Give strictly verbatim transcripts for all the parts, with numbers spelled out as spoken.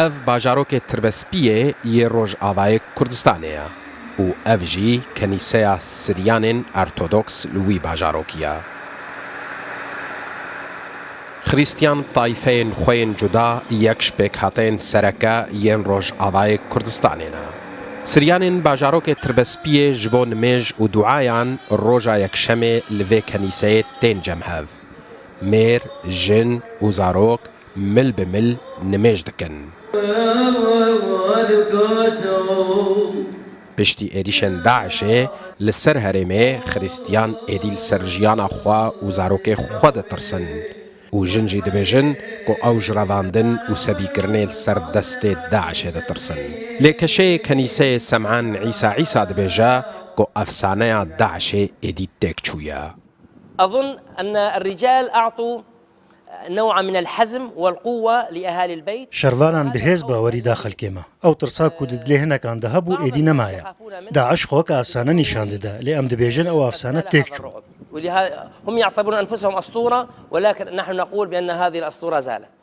Ev bajarokê Tirbespiyê yê Rojavayê Kurdistanê ye û ev jî kenîseya Siryanên Ortodoks li wî bajarokî ye. Xrîstiyan tayfeyên xwe yên cuda yek ji pêkhateyên sereke yên Rojavayê Kurdistanê ne. Siryanên bajarokê Tirbespiyê ji bo nimêj û duayan roja Yekşemê li vê kenîseyê tên cem hev. Mêr, jin û zarok mil bi mil nimêj dikin. Piştî êrîşên DAIŞê li ser herêmê, Xrîstiyan êdî li ser jiyana xwe û zarokê xwe ditirsin û jin jî dibêjin ku ew ji revandin û sebîkirinê li ser destê DAIŞê ditirsin. Lê keşeyê kenîseyê Sem'an Îsa Îsa dibêje ku efsaneya DAIŞê êdî têk çûye. أظن أن الرجال أعطوا نوعا من الحزم والقوة لأهالي البيت. Şervanan bi hêz bawerî da xelkê me. Ew tirsa ku di dilê hinekan de hebû, êdî nemaye. DAIŞ xwe weke efsane nîşan dide, lê em dibêjin ew efsane têk çû. ولها-، هم يعتبرون أنفسهم أسطورة، ولكن نحن نقول بأن هذه الأسطورة زالت.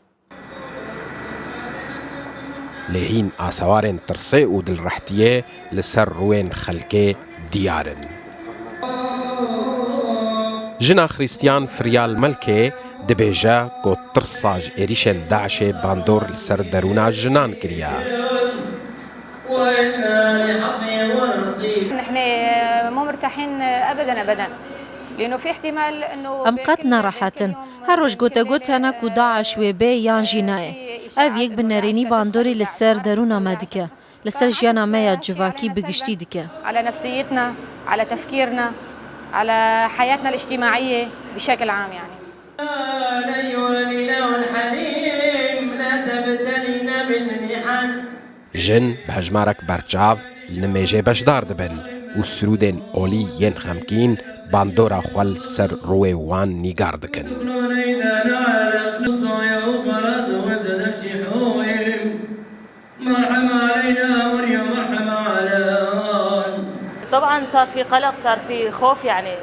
Lê hîn asewarên tirsê û dilrehtiyê li ser rûyên xelkê diyar in. Jina Xrîstiyan Firyal Melkê dibêje ku tirsa ji êrîşên DAIŞê bandor li ser derûna jinan kiriye. نحن مو مرتاحين أبدا، أبدا، لأنه في احتمال إنه Em qet nerehet in. Her roj gotegot hene ku DAIŞ wê bê yan jî nayê. Ev yek bi nerênî bandorî li ser derûna me dike, li ser jiyana me ya civakî bi giştî dike. على نفسيتنا، على تفكيرنا، على حياتنا الاجتماعية بشكل عام يعني. Jin bi hejmarek berçav li nimêjê beşdar dibin û sirûdên olî yên xemkîn bandora xwe li ser rûyê wan nîgar dikin. طبعا صار في قلق، صار في خوف يعني.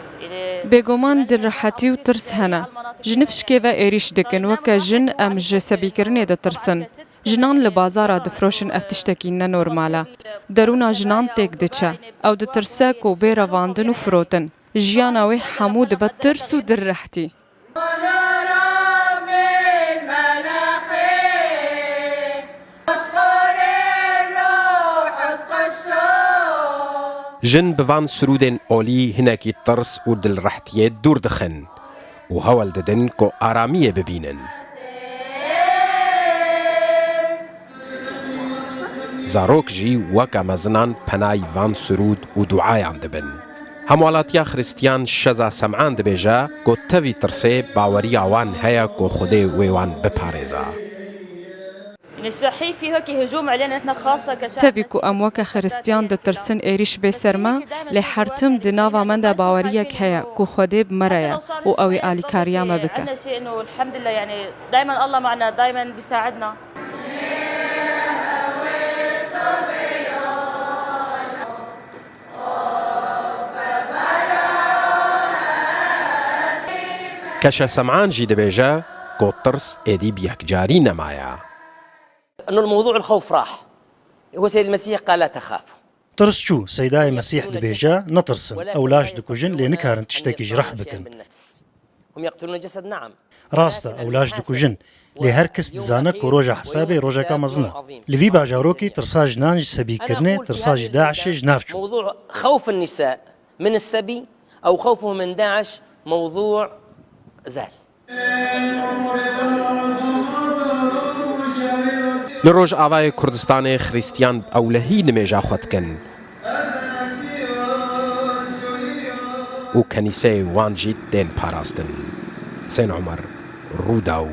Bêguman dilrehetî û tirs hene. Ji nifşkê ve êrîş dikin, weke jin em ji sebîkirinê ditirsin. Jinan li bazara difiroşin, ev tiştekî nenormal e. Derûna jinan têk diçe. Ew ditirse ku bê revandin û firotin. Jiyana wê hemû dibe tirs û dilrehtî. Jin bi van sirûdên olî hinekî tirs û dilrehtiyê dûr dixin û hewl didin ku aramiyê bibînin. Zarok jî weke mezinan penayî van sirûd û duayan dibin. Hemwelatiya Xristiyan Şeza Sem'an dibêje ku tevî tirsê baweriya wan heye ku Xwedê wê wan biparêza. يعني صحيح في هيك هجوم علينا نحن خاصة كشعب. Tevî ku em weke Xristiyan ditirsin êrîş bê ser me, lê her tim di nava me de baweriyek heye ku Xwedê bi me re ye û ew ê alîkariya me bike. عندنا شيء إنه الحمد لله، يعني دايما الله معنا، دايما بيساعدنا. Keşe Sem'an jî dibêje ku tirs êdî bi yekcarî nemaye. إنه الموضوع الخوف راح. هو سيد المسيح قال: "لا تخافوا." Tirs çû, Seydayê Mesîh dibêje, netirsin, ew laş dikujin, lê nikarin tiştekî ji reh bikin. هم يقتلون الجسد، نعم. Rast e, ew laş dikujin, lê her kes dizane ku roja hesabê rojeka mezin e. Li vî bajarokî tirsa jinan ji sebîkirinê, tirsa ji DAIŞê ji nav çû. موضوع خوف النساء من السبي أو خوفهم من داعش موضوع زال. Li Rojavayê Kurdistanê Xristiyan bi ewlehî nimêja xwe dikin û kenîseyê wan jî tên parastin. Husên Omer, Rûdaw.